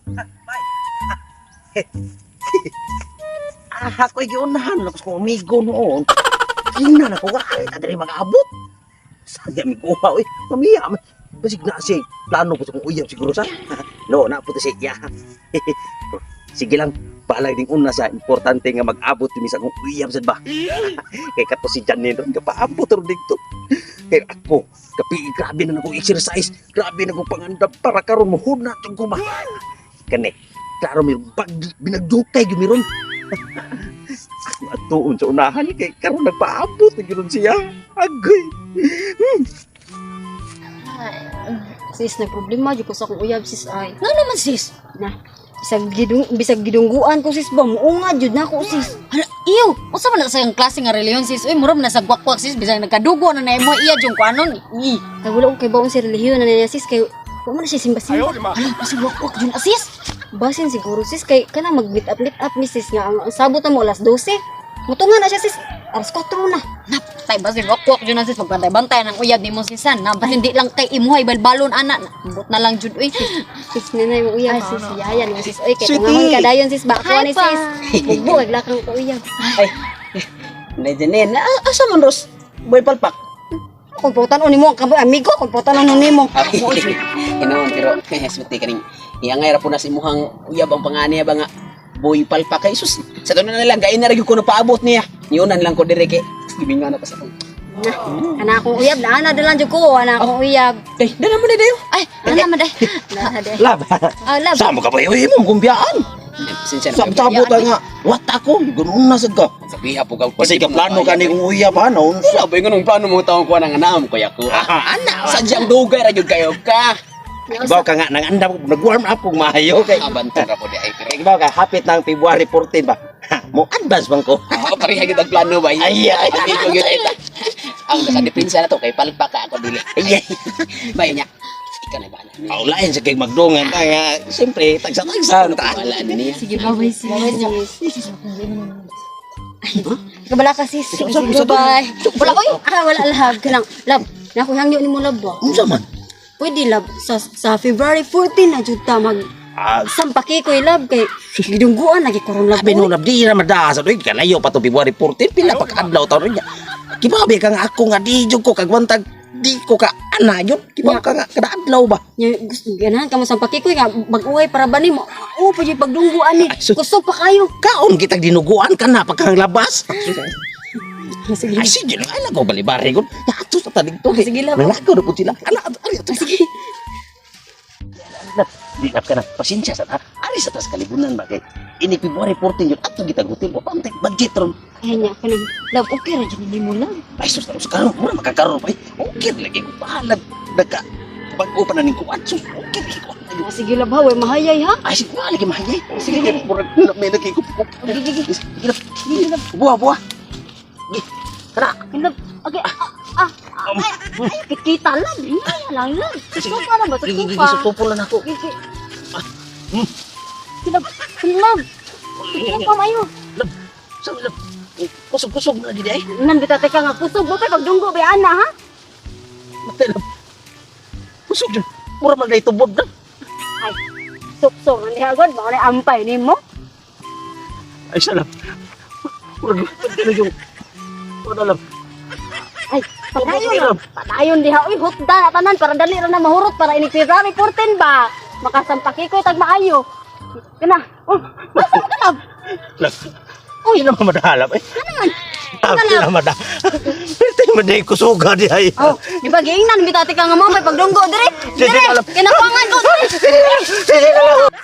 Bye. Ah, ako'y giunahan na ko amigo noon. Tingnan ako ka, ay, kadali mag-abot. Saan di amigo ha, uy, mamiya. Basig na siya, plano ko sa kong uyab siguro sa. No, na po siya. Sige lang, balag ding una siya. Importante nga mag-abot kami sa kong uyab sad ba. Kay kato si Janine ron, kapaabot ron dito. Kay ako, kapi, grabe na akong exercise, grabe na akong pangandam para karon muhuna tong kuma. Kani, klaro mi bag binagdukay gyud mi ron. Ako atuon sa unahan kay karon nagpaabot na gyud siya. Agoy. Sis, nagproblema jud ko sa akong uyab, sis, ay. Nga naman, sis. Na, bisag gidungguan ko, sis, ba muunga jud nako, sis. Hala, iyo. Unsa man na sa klase nga relihiyon, sis? Uy, murag na sa gwakwak, sis. Bisag nagkadugo na na imo iya jung kuanon. I. Kay wala ko kay baon si relihiyon na niya, sis, kay wa man na siya simba-simba. Hala, kasi gwakwak jud na, sis. Basin siguro, sis, kay kana mag meet up mi, sis, nga ang sabot na mo alas 12. Mutunga na siya, sis. Alas 4 na. Napatay ba si gwakwak jud na, sis? Pagbantay-bantay ng uyab nimo sisan. Na basin di lang kay imuhay balbalon ana. Ambot na lang jud uy. Sis, nanay mo uyab, sis. Yayan mo, sis. Oy, kay Sweetie. tungahon ka dayon, sis. Ba ako Hi, ni, pa. sis. Bugbo kay lakang ko uyab. Ay, Janine, asa man Ros? Boy palpak. Kung putan nimo ang kaboy amigo, kung putan nimo. Ay, inoon pero swerte kaning iangay ra po na sa imuhang uyab ang panganiya ba nga boy palpak kay sus. Sa taon na lang gain na ra gyud ko na paabot niya. Niunan lang ko dire kay gibinga na pa sa akong. Na, ana akong uyab, na ana dalan jud ko, ana akong uyab. Day, dala mo na dayo. Ay, ana man day. Na de. Lab. Ah, lab. Sama ka ba yoy mo kumbiyaan? Pasensya na. Sabot nga. What ako? Gunon na sad ka. Sabiha po ka. Kasi ka plano ka ni kong uyab ha, no? Wala ba yung anong plano mo taong kuha ng anam ko yako. Ah, ana. Sadyang dugay ra gyud kayo ka. Ibaw ka nga nangandam ko, nag-warm up kong maayo kay. Abanton ra po di ay pero. Ibaw ka hapit ng February 14 ba? Ha, mo advance bang ko? Ako pareha gyud ang plano ba? Ay, ay. Amigo gyud ay ta. Ang nasa depensa na to kay palpak ka ako dili. Ay, ay. Bay niya. Ikaw na bahala. Aw, lain sa kay magdungan ta nga. Siyempre, tagsa-tagsa ta. Wala niya. Sige, bye sis. Bye, sis. Kabala ka, sis. Bye. Wala oy. Ah, wala lab ka lang. Lab, na ako hangyo nimo, lab ba. Unsa man? Pwede, lab, sa February 14 na jud ta mag Ah, sampaki ko, lab, kay gidungguan lagi karon, lab. Abi no di ra madasa doy kalayo pa to February 14 pila pa kaadlaw taon niya. Kibabe ka nga ako nga di jud ko kagwantag di ko ka ana yun. Kibaw ka nga kada adlaw ba? Nya gusto ganahan ka mo sampaki ko nga mag-uway para ba nimo? Oo, pa jud pagdungguan ni. Ay, sus. Kusog pa kayo. Kaon kitag dinuguan ka na pagkang labas. Sige. Ay sige lang ay ko balibari ko. Ato sa tanig to. Sige lang. Nangako na po sila. Ana ato ari ato sige. Di ka na pasensya sa ta. Ari sa tas kalibunan ba kay ini February 14 yun ato gitag hotel wa pantay budget ron. Ay nya kanang lab, okay ra jud nimo, lab. Ay sus sa karon mura makakaroon pa. Eh. Okay lagi ko bahalag nagka bag-o pa na ning kuan sus. Okay lagi ko. Ah, sige, lab, ha, way mahayay ha. Ay sige wala lagi mahayay. Sige murag na may nagki ko. Sige sige. Sige sige. Buwa buwa. Sige. Tara. Lab, okay. Ah, ah, ay, ay, kita, lab. Hinaya lang, lab. Supa lang ba? Sige sige Supa. sutupol na nako. Sige. Lab, lab. Supa mayo. Lab. Sa lab. Kusog-kusog na gid ay. Nan bita teka nga kusog mo kay pagdunggo ba ana ha? Matay lab. Kusog jud. Mura man day tubod na. Ay, suksok na niya agad, mao na ampay nimo. Ay salam. Murag pagkano yung wala lab. Ay, padayon na. Padayon diha oy, hutda na tanan para dali ra na mahurot para inig February 14 ba. Makasampaki ko tag maayo. Kana. Oh, masa ka, lab? Lab. Uy, naman madalap eh. Ano Ano naman madalap. Pwede man day kusuga di ay. Oh, di ba giingnan bita tika nga mo may pagdunggo dire? Sige, Dire, alam. kinakuangan ko dire. Sige, lab.